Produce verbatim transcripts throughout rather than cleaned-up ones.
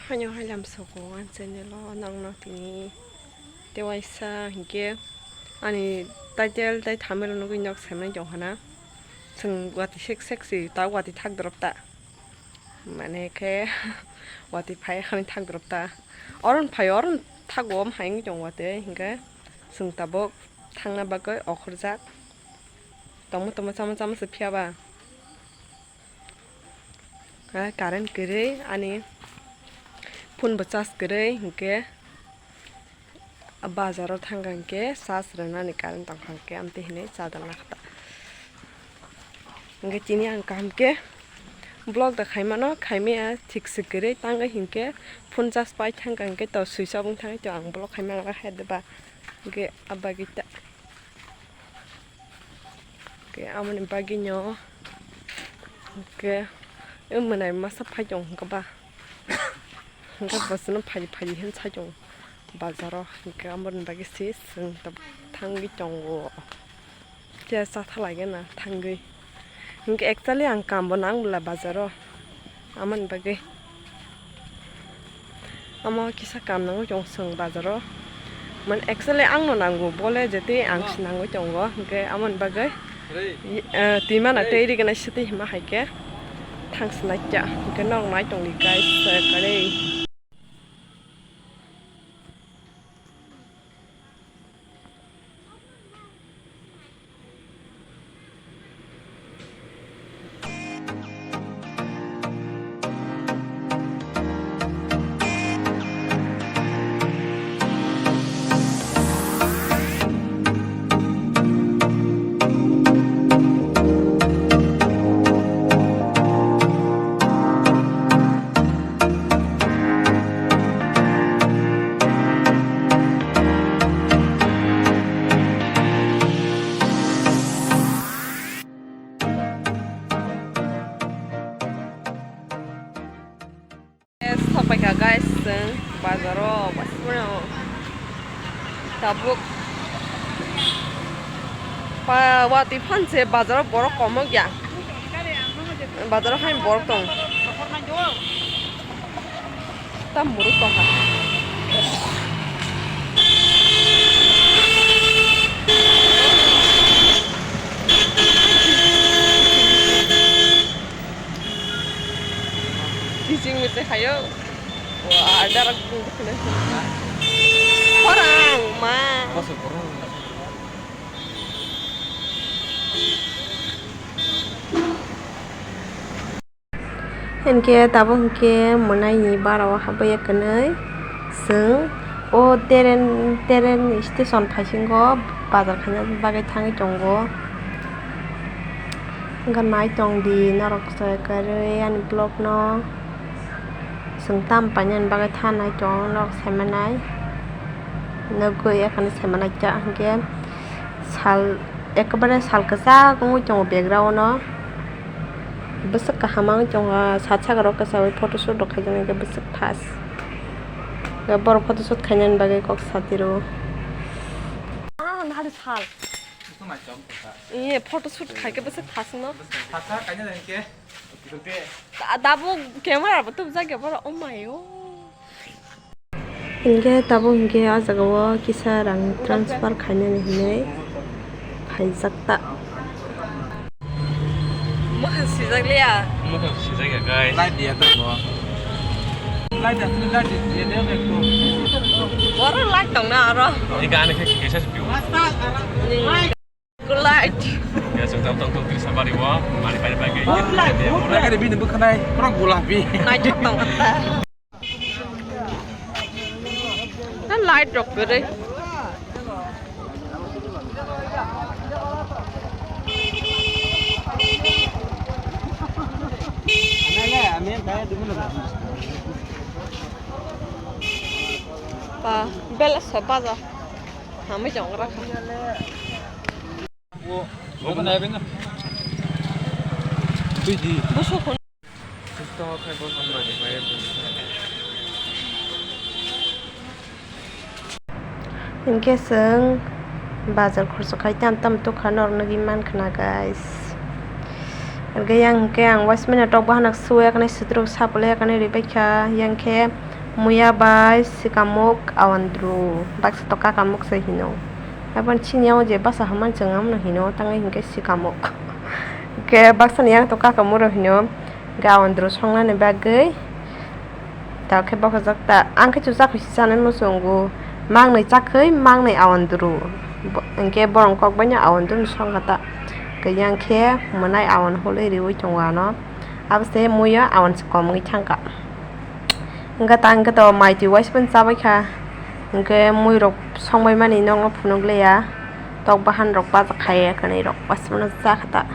Haino hai lam soko ang channel o nokno tini tewaisa hinkhe ani title tei thumbnail nugwi nok semnai tong khana. Chwng watwi sek sek si ta watwi thak drop ta. Mane khe watwi phai khani thak drop ta. Oron phai oron thago hai wngwi tong watwi hinkhe chwng tabuk thangna bagwi okhorjak. Tongma tongma chama chama se phiya ba. Ah, current kwrwi ani phone bo charge kwrwi hinkhe bazaro thangkha hinkhe charge rwnani current tongkha hinkhe amtwi hinwi charge rwna kha ta. Hinkhe tini ang kaham khe vlog da khaimano khaimaya thik se kwrwi tangwi hinkhe phone charge pai thangkha hinkhe to switch off wng thangwi to ang vlog khaimano khe deba hinkhe abagwi ta. Khe amoni bagwino khe o mwnai masa phai tong hwnkhe ba hwnkhe bosongno phai phai hwn sai tong bazaro hwnkhe amoni bagwi se chwng thangwi tongo. Khe chatha lai gana thangwi hwnkhe actually ang kambo nang bwla bazaro. Amoni bagwi omo kisa kam nangwi tong chwng bazaro. Mane actually ang no nango bole je tei ang se nangwi tongo. Hwnkhe amoni bagwi, eh, twi mana tei ri gana sitwi hima hai khe thang se nai kya. Hwnkhe norok nai tong di guys, eh, kwrwi. Sok paikha guys, chwng bazaro tabuk watwi phan se bazaro borok kom wngya, bazaro hai borok tong. Tam muruk tongkha. Kijing mete hayo. Wah, ada orang kumpul. Orang ma. Hinkhe tabuk hinkhe mwnaini bara o habwi ya kwnwi chwng o train, train station phaisingo bazar khaina bagwi thangwi tongo. Wngkha nai tongdi norok se kwrwi ani vlog no chwng tam painani bagwi thanai tong norok saimanai nugwi ekhani saimanai kha hinkhe sal. Ekebare sal kwchak wngwi tongo background o. Bwswk kaham wngwi tongo, sat saka rok kwchagwi photoshoot rok khaijak nai khe bwswk thas. Borok photoshoot khainani bagwi kok sati rwo. Ah, nahari sal. Iye, photoshoot khai khe bwswk thas wngno. Thas kha kainani hinkhe. Da-, dabo camera bo tubujak ya borok, oh my, oh. Hinkhe tabuk hinkhe o jaga o kisa rang transfer khainani hinwi khaijak ta. Mwkhang sijak liya. Mwkhang sijak ya, guys. Light diya ta bo. Light diya, light diya, diya, diya, diya. Borok light tong na aro. Ni gana khe kisa se piu. Ni. Good light. Ya, chwng tam tong tong twi sa bari o, bari bari bari. Good light, good light. Bini bwkhanai, pura gulapi. Naithok tong kha ta. Light rok kwrwi. Ba, bela sa baja. Hamwi chong ra kha. Hinkhe chwng bazar khoroksa khai tam tam tukha norok nugwi mankha na guys. Hinkhe yang hinkhe ang waismani tok bahanak suya kanai sutruk sapulya kanai ribaikha yang khe. Muya bai sikamuk awandru, baksa to kakamuk se hino. Haibon chini o je basa haman chwng amno hino, tangwi hinkhe sikamuk. Hinkhe baksa ni yang to kakamuk rok hino, hinkhe awandru songnani bagwi. Ta khe bokhojak ta, ang khe chwchak khusi chanai muchungo, mangnwi chakhwi mangnwi awandru. Bo-, hinkhe borong kok baino awandru ni songkha ta. Khe yang khe mwnai awan hului riwi tongo ano. Abo se muiyo awan se komwi thangkha. Hinkhe ta hinkhe to mai twi uaisukmani chabaikha. Hinkhe muirok songbaimani nokno phunukliya. Tok bahanrok bajak khaiya, khwnwirok uaisukmano chakha ta.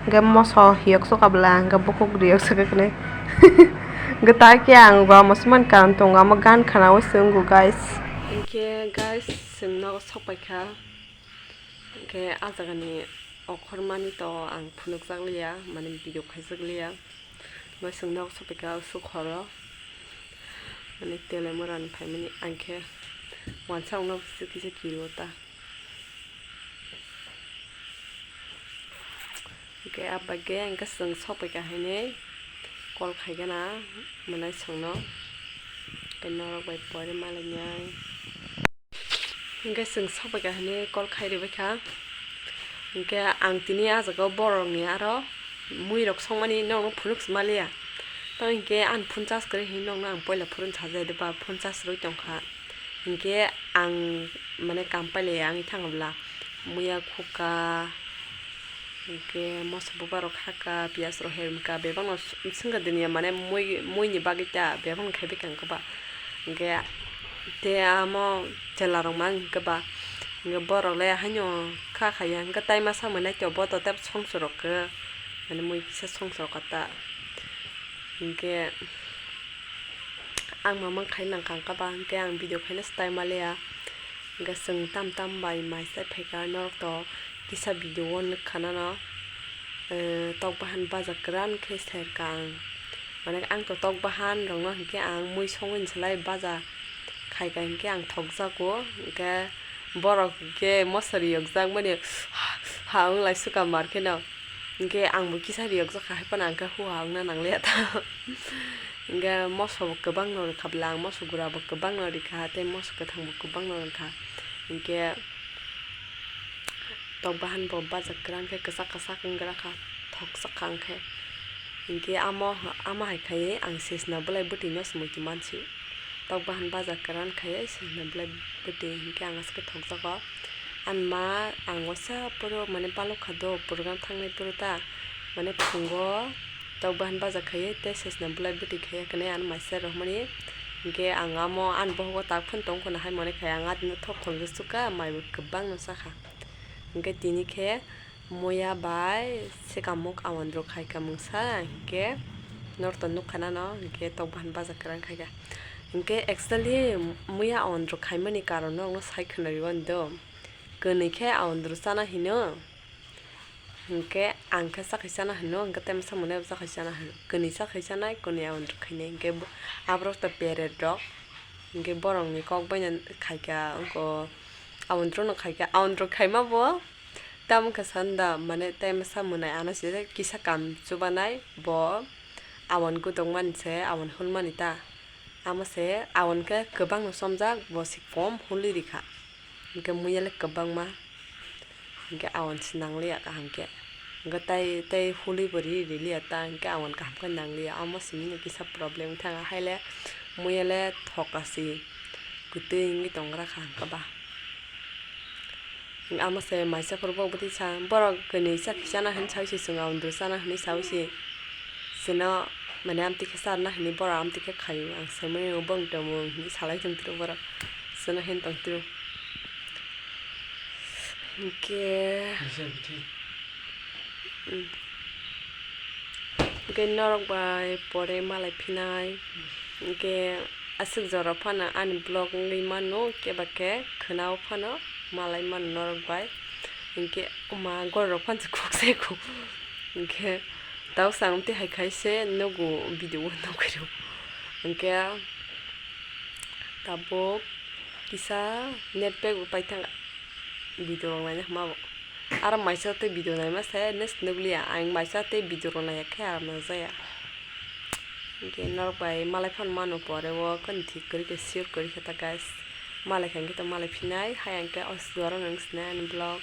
Hinkhe moso hiyok sokabla, hinkhe bukhuk riyok sokha khwnwi. Hinkhe ta khe ang bo amo sumani karon tongo, amo gan khana uaisuk wngo, guys. Hinkhe, guys, chwng nogo sokpaikha. Hinkhe ah jagani okhormani to ang phunukjakliya, mane video khaijakliya. Bo chwng nogo sokpaikha usuk horo, mane Telemurani phaimani, ang khe wansa wngno kisa kisa kirio ta. Hinkhe ah bagwi hinkhe chwng sokpaikha hinwi call khaigana mwnai chwngno, tei norok bai pore malainai. Hinkhe chwng sokpaikha hinwi call khai ribaikha. Hinkhe ang tini ah jagao borokni aro muirok songmani nokno phunuk se maliya. Tamo hinkhe ani phone charge kwrwi hinwi nokno ang poila phone sajai de ba, phone charge rwi tongkha. Hinkhe ang mane kam pailaiya, ang thangabla muya khuka, hinkhe moso bubarok khaka, piyasrok hermwkha, bebakno swngkha diniya mane mui, muini bagwi ta bebakno khaibaikha ang kwba. Hinkhe tei amo chwlarok ma hinkhe ba, hinkhe borok le haino kha khaiya, hinkhe tai masa mwnai to bo to tei songchorok khe, mane mui kisa songchorok kha ta. Hinkhe ang mamang khai nang kha, ang kha ba hinkhe ang video khaina style maliya. Hinkhe chwng tam tam bai mai sai phaikha norok to kisa video o nukha nano, eh, tok bahan baja kwran khe serkha ang. Mane ang to tok bahan rokno hinkhe ang mui songwi selai baja khaikha hinkhe ang thokjago. Hinkhe borok hinkhe mosori yokjakmani ha wng lai sukha mar kheno. Hinkhe ang bo kisa riyokjak kha, haiphano ang khe huha wngna nangliya ta. Hinkhe moso bo kwbangno rwkha bwla, ang moso gura bo kwbangno rikha, tei moso kwthang bo kwbangno rwkha. Hinkhe tok bahan bo bajak kwran khe kwchak kwchak wngwi rakha, thokjak kha ang khe. Hinkhe amo, amo hai khaiwi ang sesna bwlai bwtwino se muitu mansio. Tok bahan baja kwran khaiwi sesna bwlai bwtwi hinkhe ang aswk khe thokjago. Ani ma ang waisa phuru mane balok kha do program thangnai phuru ta, mane phungo tok bahan baja khaiwi tei sesna bwlai bwtwi khaiya hwnwi ani maisa rohormani. Hinkhe ang amo ani bohogo tak phano tong khwna hai mone khai ang adino thok khoroksa sukha, mai bo kwbangno chakha. Hinkhe tini khe muya bai sekamuk awandru khaikha mungsa, hinkhe norokto nukha nano, hinkhe tok bahan baja kwran khaikha. Hinkhe actually muya awandru khaimani karon norokno sai khwna rw ani do, kwnwi khe awandru chana hino, hinkhe ang khe chakhai chana hino, hinkhe tei masa mwnai bo chakhai chana hino, kwnwi chakhai chanai, kwnwi awandru khainai, hinkhe bo, aborok to parent rok, hinkhe borokni kok baino khaikha, wngkha awandru no khaikha, awandru khaima bo. Tamo wngkha sanda, mane, tei masa mwnai ano se kisa kam chubanai, bo awan gudokmani se, awan hulmani ta. Amo se awan khe kwbangno chomjak, bo se kom hului rikha. Hinkhe muya le kwbangma, hinkhe awan se nangliya kaham khe. Hinkhe tai, tei hului bo ri riliya ta, hinkhe awan kaham khe nangliya. Amo simino kisa problem wngkha, haile muya le thoka si, kwtwi wngwi tongra kha hinkhe ba. Amo se maisa phuru bo bwtwi sa, borok kwnwi chakhi chana hwn sa se chwng awandru chana hwnwi sa se. Chwno mane amtwi khe charwna hwnwi borok amtwi khe khaio, ang saimani bo wng tongmung hwnwi salai tongtwrw borok. Chwno hwn tongtwrw. Hinkhe, Kisa bithi. Hinkhe norok bai pore malai phinai, hinkhe aswk jora phano ani vlog wngwi mano, keba khe khwnao phano malai mano norok bai. Hinkhe oma gorok phano se khuk se khuk. Hinkhe tau chwng twi hai khai se nugo video o nugwi rw. Hinkhe tabuk kisa net pack bo paithang. Video rok naina hwnma bo. Aro maisa tei video naima se nes nukliya. Ang maisa tei video rok naiya khe ang najaya. Hinkhe norok bai malai phano mano pore o khe thik kwrwi khe sure kwrwi khe ta guys. Malai kha hinkhe to malai phinai, hai hinkhe o duaro nang sinai ani vlog.